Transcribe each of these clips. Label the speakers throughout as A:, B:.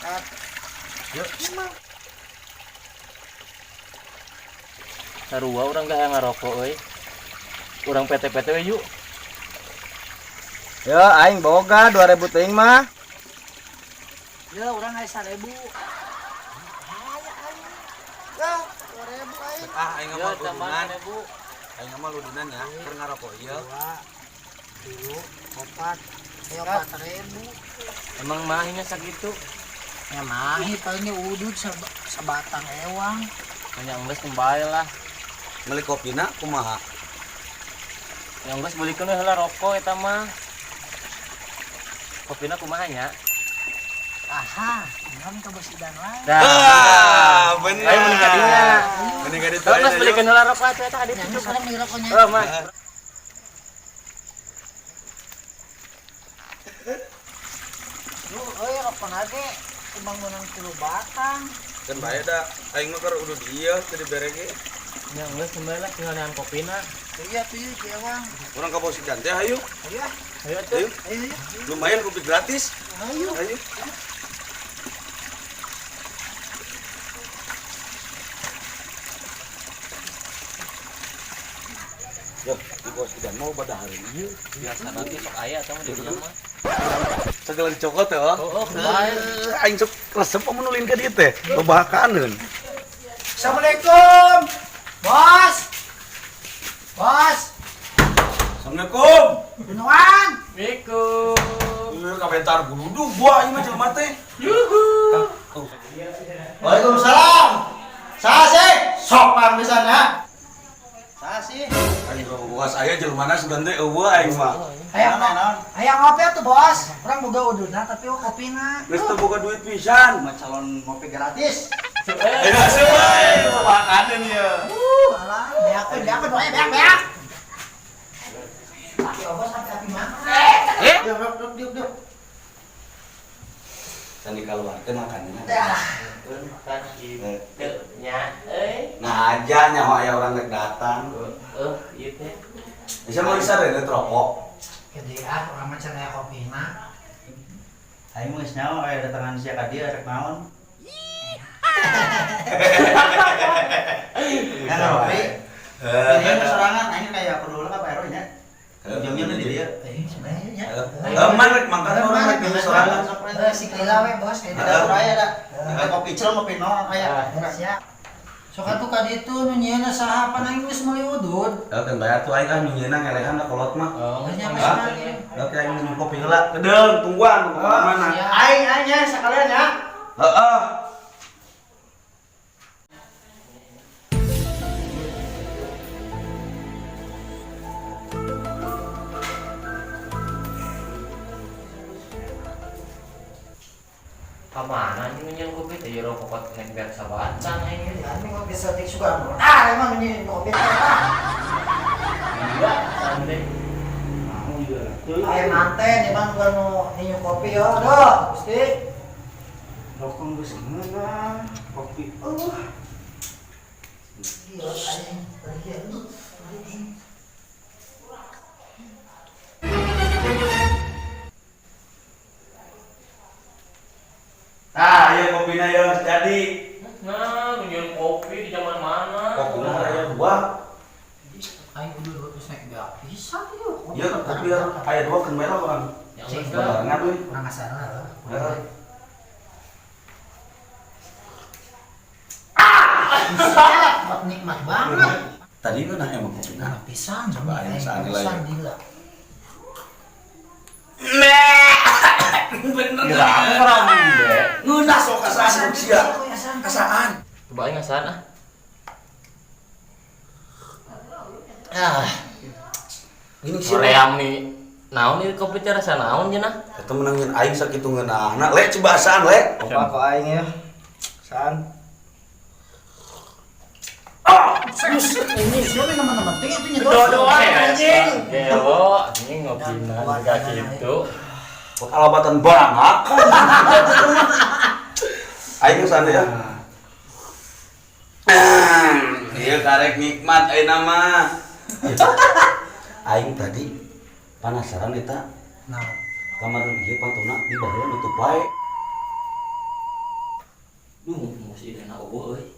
A: Siap.
B: Yuk.
A: Emang.
B: Sarua urang ge hayang ngarokok euy. Urang PT-PT we yuk.
C: Yo aing boga 2000 teuing mah.
A: Ya urang aya 1000. Ya, 2000 aing.
D: Ah, aing
B: Yo,
D: mah
B: tambahan
D: udunan.
B: 1000.
D: Aing mah ludunan ya, keur ngarokok ieu.
A: 2, 3, 4. Ayo 4000.
B: Emang mahinya sakitu.
A: Ya mahi palingnya udud sabatang ewang.
B: Hanya geus kembali lah.
D: Meuli kopina kumaha?
B: Yang geus beulikeun we heula rokok eta mah. Kopina kumaha nya?
A: Aha, ngam ka bos idan wae.
B: Dah.
D: Ah, bener.
B: Ayo mending ka dinya.
D: Mending ka ditu.
B: Kalau geus beulikeun heula rokok atuh eta ka ditu.
A: Yang sekarang beli rokoknya.
B: Oh, mah.
A: Lu euy rokok ge timbang meunang 3 batang.
D: Kan bae da, aing mah keur udud ieu teu dibere ge.
B: Ya geus kembali lah tinggal neangan kopina.
A: Iya tuh ieu ewang.
D: Urang ka bos idan teh hayu.
A: Ayo ah.
B: Ayo atuh.
D: Ayo.
A: Ayo ayo.
D: Lumayan kopi gratis.
A: Ayo.
D: Ayo. Ya, di bos idan mau badahareun ieu.
B: Biasa nanti sok aya atau di dinya mah.
D: Segala dicokot teh. Oh,
B: Oh, bae.
D: Aing sok resep amun ulin ka dieu teh. Lobakaneun.
A: Assalamualaikum. Bos. Bos.
D: Assalamualaikum.
A: Benuan.
B: Assalamualaikum.
D: Ieu kabentar guludug gua ieu mah jelema teh.
C: Waalaikumsalam. Saha sih? Sopan pisan ya. Saha sih?
D: Aing buas aya jelema sugan teh eueuh aing mah.
A: Hayang hayang ngopi atuh, Bos. Urang boga ududna tapi eueuh kopina.
D: Geus teu boga duit pisan.
C: Cuma calon ngopi gratis.
D: Eh, asup bae lobakaneun ieu.
A: Alah, beak we, beak we, doanya beak beak. Ya bos sampai api mana?
B: Eh,
C: Diuk, diuk, diuk, diuk.
D: Can dikaluarkeun makanina.
A: Dah.
B: kan kitu nya euy.
D: Nah aja nyaho aya urang rek datang.
B: Heeh, ieu teh.
D: Bisa mau disareuneut rokok.
A: Gede ah, urang mah can aya kopina.
C: Aing mah geus nyaho aya datangan sia ka dieu rek naon. Ya ngopi. Ini mah sorangan aing kayak perlu ka Pak RW nya. Jam-jam di dieu.
A: Eh, sebenarnya nya.
D: Eman rek mangkat urang rek minum sorangan.
A: Eh, si lila we, Bos.
C: Di dapur aya da. Kopi celem kopi nol aya.
A: Siap. Sok atuh ka ditu nu nyieunna saha pan aing geus meuli udud.
D: Heuh kan bayar tuh aing ah nu nyieuna ngelehan da kolot mah.
B: Oh,
A: Geus nyampe
D: Ah.
A: sana ge.
D: Oke aing minum kopi heula. Kedeung tungguan tunggu ka mana.
A: Siap.
C: Aing aing nya sakalian ya.
D: Heeh.
B: Ka mana anjing nyeun kopi teh ieu rokok kot nek beak sabatang aing.
A: Ini ngopi setik suka. Ah, emang ini ngopi ah.
B: Gila, santai.
A: Aya manten emang gua mau minum kopi yo. Aduh, Gusti.
C: Rokok geus ngeunah, kopi eueuh.
A: Gila aing. Pergi aduh.
D: Nah, ieu kopina ieu geus jadi.
B: Nah, nyeun kopi di zaman mana?
D: Kopina aya dua.
A: Aing udah geus naik beak pisan ieu.
D: Ieu kopi aya dua keun merah urang.
B: Yang geus lah.
D: Barengan euy.
A: Kurang asana lah.
D: Heeh.
A: Buset, nikmat banget.
D: Tadi ngeunah emang kopina.
A: Nah, pisan,
D: Coba aing saan heula
A: pisan
D: ya.
A: gila.
D: Bener.
B: Gila, aku kerambe.
D: Ngeunah sok kasaan sia. Kasaan.
B: Coba aing ngasaan ah.
A: Ah,
D: Gini sia.
B: Hoream nih. Naon ieu kopi teh rasa naon cenah?
D: Eta menangin aing sakitu ngeunahna. Le coba asaan le.
C: Coba kok aing ya. San.
A: ini siapa yang teman-teman penting itu nyedot.
B: Dodoan anjing. Gelo, anjing ngopina juga gitu.
D: Alabatan barang akan. Aing kesana ya. Iya karek nikmat aing mah. Aing tadi penasaran eta
A: Nah,
D: kamar ieu pantona di baheula nutup wae.
B: Duh, mesti dana eueuh euy.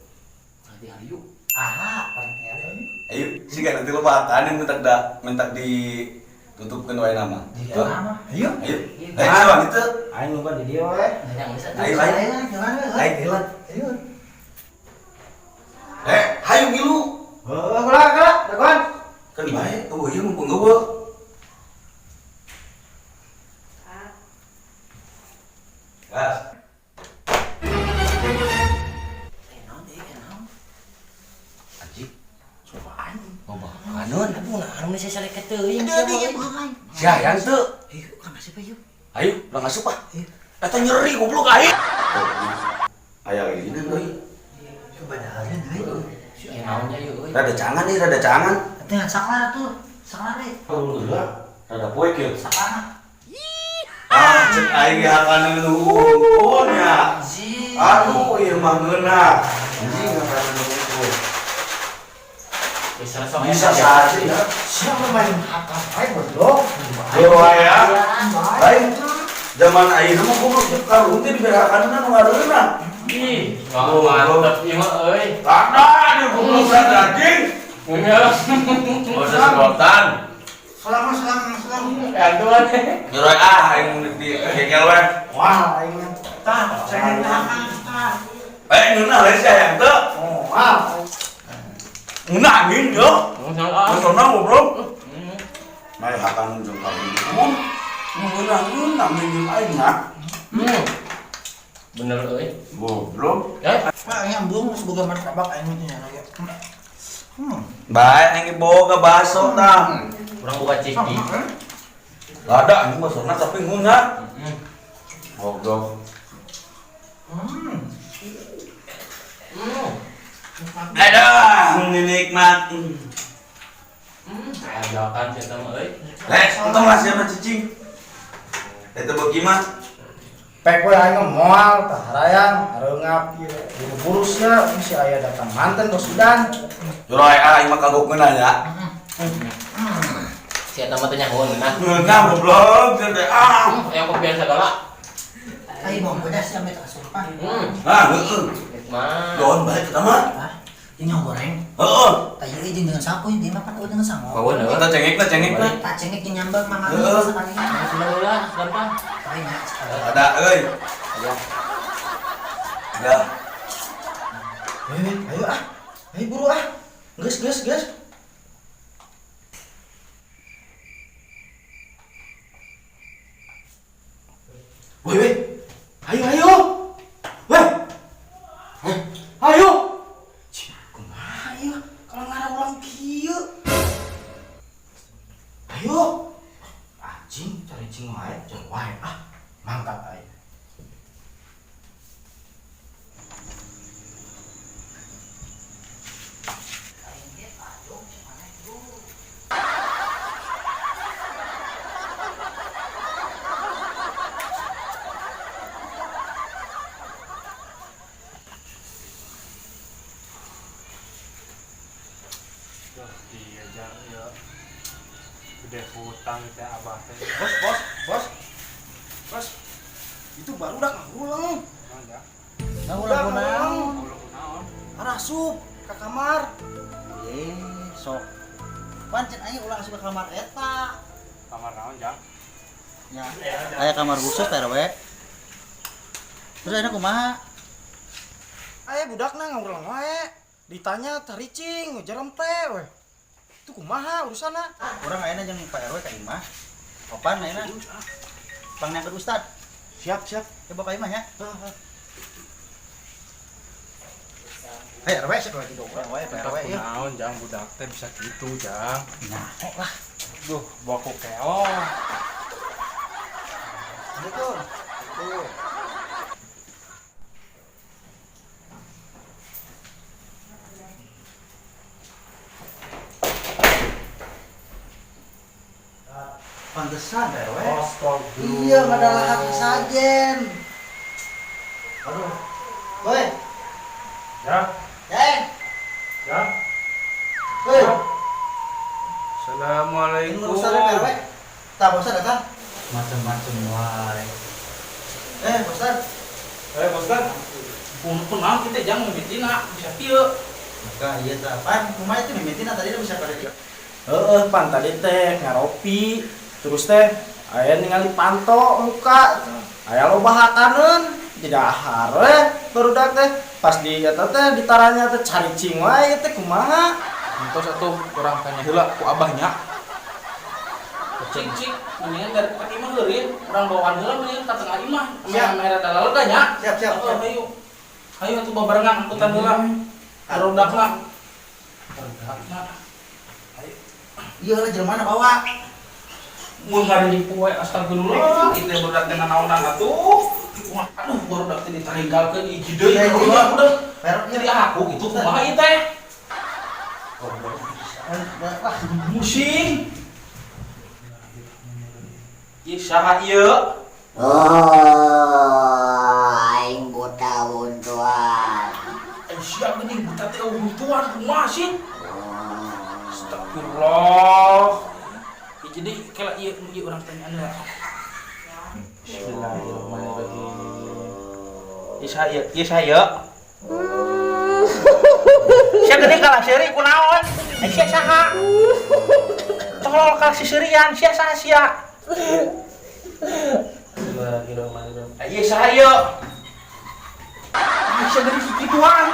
B: Nanti hayu.
A: Ah, paling tinggal.
D: Ayo, sih kan nanti lo bahkan yang minta da, minta ditutupkan wae nama.
A: Iya, nama. Ayo.
D: Ayo. Eh, siapa itu?
A: Aing nunggu di dia we.
D: Ayo, ayo.
A: Jalan we.
D: Ayo, jalan.
A: Ayo.
D: Eh, hayu ngilu.
A: Heuh, kula kula, dagoan.
D: Kan bae, eueuh ieu mumpung eueuh. Gas. Anjing.
A: Cobaan.
D: Loba kanun.
B: Aduh, nah anu saya saleket teuing.
D: Sia hayang teu.
A: Ayo, kan asup ayo.
D: Ayo, urang asup ah. Eta nyeri goblok aing. Aya lagi euy.
A: Coba dahareun euy.
B: Ya naonnya ieu euy.
D: Rada cangan nih, rada cangan.
A: Atuh saklar tuh. Saklar deh.
D: Heula, rada poek ieu.
A: Saklar.
D: Ah, cek aing ge hakaneun hungkul nya. Aduh, ieu mah ngeunah. Anjing hakaneun hungkul.
B: Bisa sok
D: Bisa saja ya.
A: Siapa main hakan aing goblok.
D: Yo aya. Lain zaman ayeuna mah goblok jeung karung teh dibere hakaneun nu ngareunah.
B: Ih, mantep ieu mah euy.
D: Rada di goblok rada anjing.
B: Enggak.
D: Oh, sesedotan.
A: Selang selang selang.
B: Antuan.
D: Nyuruh ah aing di gengkel we.
A: Wah, aing tah, saya hakan tah.
D: Eh, ngeunah lain sia hayang teu.
A: Oh, wah.
D: Ngeunah anjing yo. Ngeunah goblok.
B: Hmm.
D: Mai hakaneun jeung karung. Ngeunah-ngeunah minjem aing mah.
B: Hmm. Bener euy.
D: Goblok.
B: Eh,
A: Wah, aing embung geus boga martabak aing mah nya lagi.
D: Bae aing boga baso tah.
B: urang buka ciki.
D: Ada anjing basona tapi ngeunah.
B: Hmm.
D: Goblok.
A: Hmm.
B: Hmm.
D: Aduh, ini nikmat.
B: Hmm, kayak sih eta mah euy.
D: Lek, untung lah siapa cicing. Eta beuki mah.
A: Pek we aing mah moal tah harayang, hareungap ieu. Buru-buru sia, si aya datang manten bos udan.
D: Joroy aing mah kagok ngeunah ya.
B: Si eta mah teh nyahoan ngeunah.
D: Ngeunah goblok, teh ah.
B: Yang kopian segala.
A: Ai bong beda sia meh kasupan.
B: Hmm.
D: Nah, heeh.
B: Nikmat.
D: Doon bae eta mah.
A: Hah? Ini goreng.
D: Heeh.
A: Tah ieu jeung dengan sapu dia mah pan eueuh dengan sango.
B: Bawa
D: Eta cengekna cengekna.
A: Tak cengek jeung nyambel mah
D: Heeh.
A: sekali.
B: Alhamdulillah, gampang.
A: Paling nya sekali.
D: Ada euy.
B: Ayo.
D: Ada.
A: Ayo ah. Ayo buru ah. Geus geus geus.
D: Woi, woi. Ayo, ayo. Woi. Ayo.
A: Cih, kumaha ieu? Kalau ngarah ulang kieu. Ayo. Anjing, cari cing wae, jeung wae ah. Mangkat aing.
E: Iya, jang, ya. Gede hutang teh abah teh.
C: Bos, bos, bos. Bos. Itu baru udah ngulang.
E: Naon, Jang?
A: Ngulang kunaon?
E: Ngulang kunaon?
C: Arasup ke kamar.
A: Eh, sok. Pancen aing ulang asup ke kamar eta.
E: Kamar naon, Jang?
C: Ya. Aya kamar khusus Pak RW. Terus ayeuna kumaha?
A: Aya budakna ngulang wae. Ditanya taricing, jerempe we. Itu kumaha urusanna?
C: Urang ayeuna jeung Pak RW ka imah. Opan ayeuna. Pangneangkeun ustad.
A: Siap, siap.
C: Coba ka imah ya. Hei RW siapa lagi dong urang wae Pak RW ya.
E: Kunaon, Jang, budak teh bisa gitu, Jang.
C: Nah, kok lah.
E: Duh, baku keong.
A: Betul. Betul.
C: Pantesan Pak RW.
E: Astagfirullah.
A: Iya, ngadalahan sajen.
C: Aduh. Woi,
E: Jang,
C: Jeng.
E: Jang.
C: Woi. Ini
E: Assalamualaikum.
C: urusan Pak RW. Tah, Pak Ustad datang.
A: Macem-macem wae.
C: Eh, Pak Ustad.
E: Eh, Pak Ustad.
F: Kunaon kita jangan mimitina bisa kieu.
C: Maka iya tah. Pan kumaha itu mimitina tadi bisa pada dia.
A: Heeh, pan tadi teh ngaropi. Terus teh aya ningali panto muka. Aya loba hakaneun. Jadi dahar we barudak teh. Pas di eta teh ditaranya teh caricing wae teh kumaha.
F: Entos atuh urang tanya heula ku abahnya. Cik cik, mendingan dari ke imah heureun, urang bawaan heula mendingan ka tengah imah.
C: Siap.
F: Meh rada laleda nya.
C: Siap, siap,
F: Heeh,
C: siap.
F: Hayu. Hayu atuh babarengan angkutan heula. Barudakna. Barudakna.
C: Iya lah jelema mana bawa.
F: Mun ngariripu wae astagfirullah, ieu teh barudak teh nanaonan atuh. Wah, aduh barudak teh ditarenggalkeun hiji deui.
C: Iya, iya.
F: Udah, udah.
C: Perok
F: Jadi aku gitu kumaha ieu teh?
C: Wah,
F: Pusing. Ieu saha ieu?
G: Oh, aing buta buntuan.
F: Eh, siap geuning buta teh huntuan kumaha sih? Astagfirullah. Ya, jadi kalau ieu ieu urang tanya heula. Bismillahirrahmanirrahim. Ieu saha ieu? Ieu saha ieu? Sia geuning kalah seuri kunaon? Eh sia saha? Tolol kalah siserian, sia saha sia? Bismillahirrahmanirrahim. Eh ieu saha ieu? Ah, sia geuning kikituan.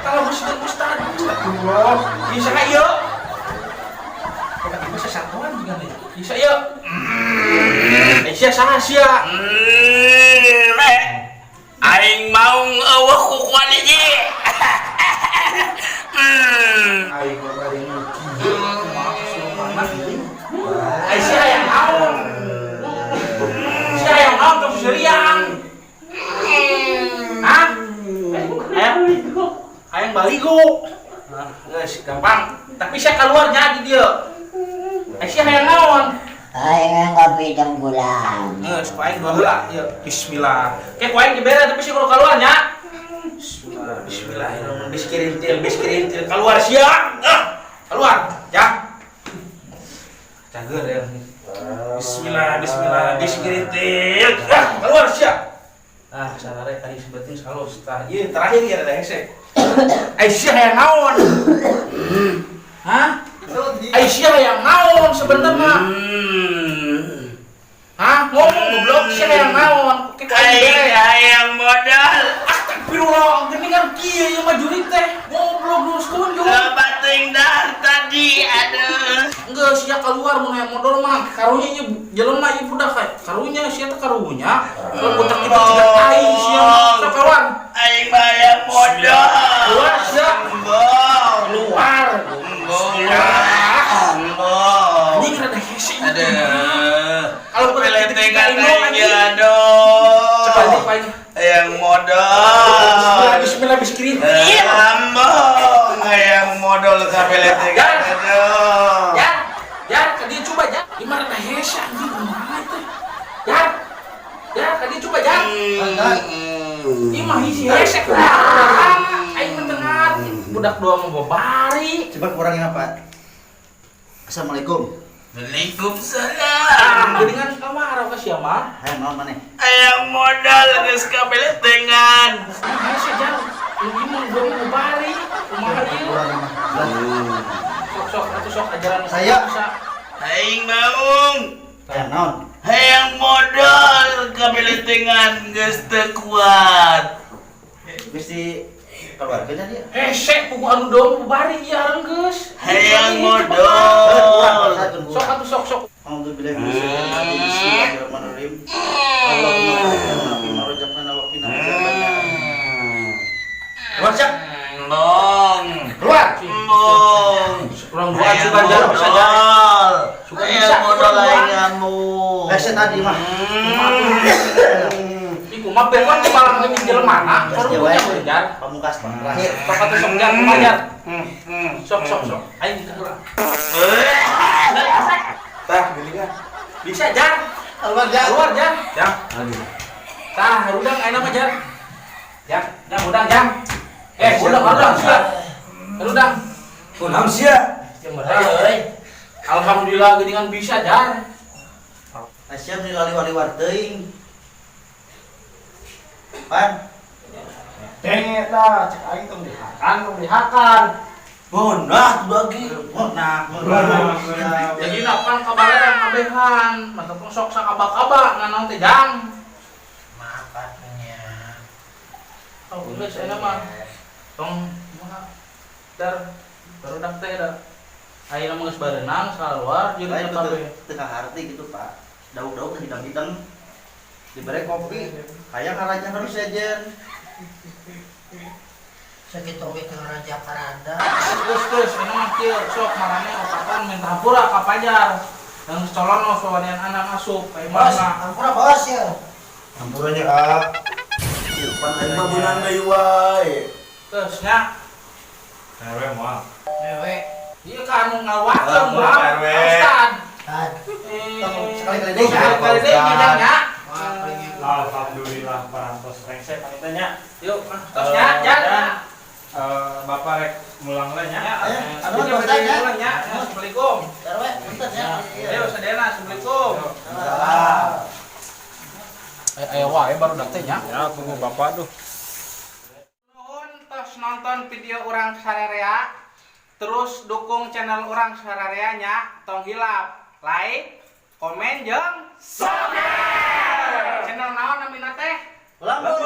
F: Kalau ustad ustad, astagfirullah. Ieu saha ieu? Kok sesatuan juga nih. Ieu saha ieu? Eh sia saha sia?
B: Aing mau eueuh kukuan hiji.
A: Aing mah bari
F: Kumaha kesurupanan geuning. Eh sia hayang naon? Sia hayang naon tong seserian? Hah? Hayang hayang baligo. Nah, geus gampang. Tapi sia keluarnya di dieu. Eh sia hayang naon?
G: Aing ngopi jeung gula.
F: Geus ku aing dua heula ieu. Bismillah. Ke ku aing dibere tapi sia kudu keluar nya. Bismillah, bismillahirrahmanirrahim. Biskirintil, biskirintil keluar sia. Ah, keluar, ya. Cager ya. Bismillah, bismillah, biskirintil. Ah, keluar sia. Ah, sarare tadi sebeting halus. Tah, ieu terakhir ya ada hese. Aisyah hayang naon? Hah? Aisyah hayang naon sebenarnya? Hah? Ngomong goblok, sia hayang naon? Ke ku aing
B: Aing
F: dibere.
B: hayang modal.
F: Astagfirullah, geuningan kieu ieu mah jurig teh. Goblok lurus kunjung.
B: Loba teuing dahar tadi, aduh.
F: Geus sia keluar mun hayang modal mah. Karunya ieu jelema ieu budak kayak karunya sia teh karunya. Kalau budak kita jiga tai sia mah. Sok keluar.
B: Aing mah hayang modal.
F: Keluar sia.
B: Embong.
F: Keluar.
B: Embong. Embong.
F: Anjing rada hese ieu.
B: Aduh.
F: Kalau budak kita
B: Peletengan
F: ino
B: aing
F: anjing.
B: aduh.
F: Cepat nih paling.
D: Hayang modal.
F: Bismillah, bismillah, bismillah.
D: Ambong hayang modal kapeletengan. Aduh.
F: Ya, ya, ka dieu coba ya. Di mana rada hese anjing kumaha teh? Ya. Ya, ka dieu coba ya. Ieu mah hiji hese kumaha. Aing mendengar budak dua mau babari.
C: Coba kurangin apa? Assalamualaikum.
B: Waalaikumsalam.
F: Ah, geuningan kamar ka sia mah.
C: Hayang naon maneh?
B: Hayang modal geus kapeletengan.
F: Hese jang. Ieu mah dua mau babari. Kumaha ieu?
C: Kurangin mah.
F: Sok sok atuh sok ajaran
C: Saya.
F: bisa.
B: Aing maung.
C: Hayang naon?
B: Hayang modal kapeletengan geus teu kuat.
C: Geus di keluarganya dia.
F: Hese pugu anu dong babari ieu arenggeus.
B: Hayang
C: Kurang,
B: modal.
F: Sok atuh sok sok.
C: Alhamdulillah bismillahirrahmanirrahim. Allahumma qina fima razaqtana wa qina azabannar.
A: Keluar siap.
B: Embong.
A: Keluar.
B: Embong.
F: Urang doa sugan jalan bisa jalan.
B: modal.
F: Sugan
B: Hayang
F: bisa,
B: modal
F: urang
B: aing
F: doa.
B: ngamuk.
C: Hese tadi mah.
F: Iku mah bewan teh malah ngeuning jelema na. Karunya jar.
C: Pamungkas Pak. Terakhir.
F: Sok atuh sok jar kumaha jar. Sok sok sok. Aing ka heula.
D: Tah, geuningan.
F: Bisa jar.
C: Keluar jar.
F: Keluar jar.
D: Ya.
F: Tah, harudang ayeuna mah jar. Jar, jar hudang jar. Eh, hudang harudang sia. Harudang.
D: Kunaon sia?
F: Alhamdulillah geuningan bisa jar.
C: Asyam di laliwar-liwar teuing. Pan.
A: Teh Rame tah, cek aing tong dihakan, tong dihakan.
D: Ngeunah tuh daging.
C: Ngeunah.
F: Jadi napan kabarean kabehan, mantap sok sakaba-kaba nganaon teh jang.
G: Maaf atunya.
F: Oh, geus ayeuna mah. Tong kumaha? Dar barudak teh da. Ayeuna mah geus bareunang keluar jeung
C: Lain
F: kabeh.
C: teu kaharti gitu, Pak. Dauk-dauk teh hidang-hidang. Dibere kopi, hayang ngaraja harus sejen.
G: Sakitu oge teu raja karada.
F: Terus terus ini mah kieu sok marane opatan minta hampura ka Pajar. Dan colono sawanian anak asup ka
G: Bos,
F: imahna.
G: ampura bos ya.
A: Hampuranya, ah.
D: Pan aing mah beunang deui wae.
F: Terus nya
E: RW moal.
G: Wewe.
F: ieu ka anu ngaluarkeun
D: Ah,
F: moal.
D: Pak RW.
F: Ustad.
G: Tad.
C: Sekali-kali deui.
F: Sekali-kali deui ngajak nya.
G: Wah, paling
E: Alhamdulillah parantos rengse panita nya.
F: Yuk, terus nya, jan.
E: Bapak rek mulang lah nya.
F: Ya,
C: Aduh,
F: aduh,
C: Pak, ya.
F: pulang nya. Assalamualaikum.
C: RW, punten ya.
F: Ayo, sadayana, assalamualaikum.
C: Ah.
F: Ayo wae baru teh nya.
E: Ya, tunggu bapak tuh.
F: Nuhun tos nonton video urang sararea. Terus dukung channel urang sararea nya, tong hilap like, komen jeung subscribe. Channel naon namina teh?
C: Lambun.